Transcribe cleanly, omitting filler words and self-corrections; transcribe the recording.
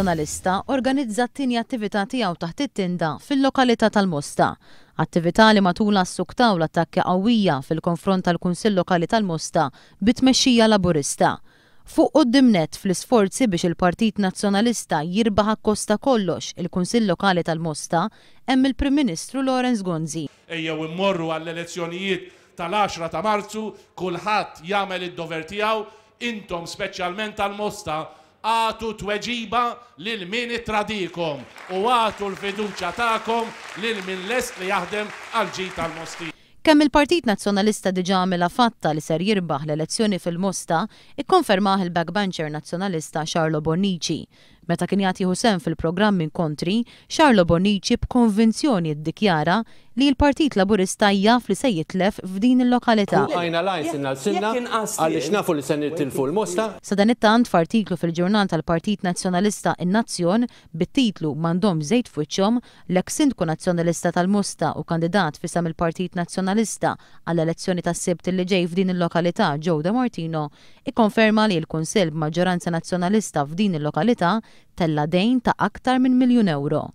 Nazzjonalista organizza t-tieni attività tiegħu taħt it-tinda fil-lokalità tal-Mosta. Attività li matulha ssuktaw l-attakki qawwija fil-konfront tal-Kunsill Lokali tal-Mosta bi tmexxija Laburista. Fuq quddiem nett fl-isforzi biex il-Partit Nazzjonalista jirbaħ akkost ta' kollox il-Kunsill Lokali tal-Mosta hemm il-Prim Ministru Lawrence Gonzi. Ejjew immorru għall-elezzjonijiet tal-għaxra ta' Marzu, kulħadd jagħmel id-dover tiegħu, intom speċjalment tal-Mosta, agħtu tweġiba lil min ittradiekom u agħtu l-fiduċja tagħkom lil min lest li jaħdem għall-ġid tal-Mostin. Kemm il-Partit Nazzjonalista diġà għamilha fatta li ser jirbaħ l-elezzjoni fil-Mosta, ikkonfermah il-backbencher Nazzjonalista Charlo Bonnici. Meta kien qiegħed jieħu sehem fil-programm Inkontri, Charlo Bonnici b'konvinzjoni ddikjara li l-Partit Laburista jaf li se jitlef f'din il-lokalità. Għajna l-għajn sinna l-sinna għaliex nafu li se nitilfu l-Mosta. Sadanittant f'artiklu fil-ġurnal tal-Partit Nazzjonalista In-Nazzjon bit-titlu M'għandhomx żejt f'wiċċhom, l-eks Sindku Nazzjonalista tal-Mosta u kandidat f'isem il-Partit Nazzjonalista għall-elezzjoni tas-Sibt li ġej f'din il-lokalità Joe De Martino ikkonferma li l-Kunsill b'maġġoranza Nazzjonalista f'din il-lokalità tella' dejn ta' aktar minn miljun ewro.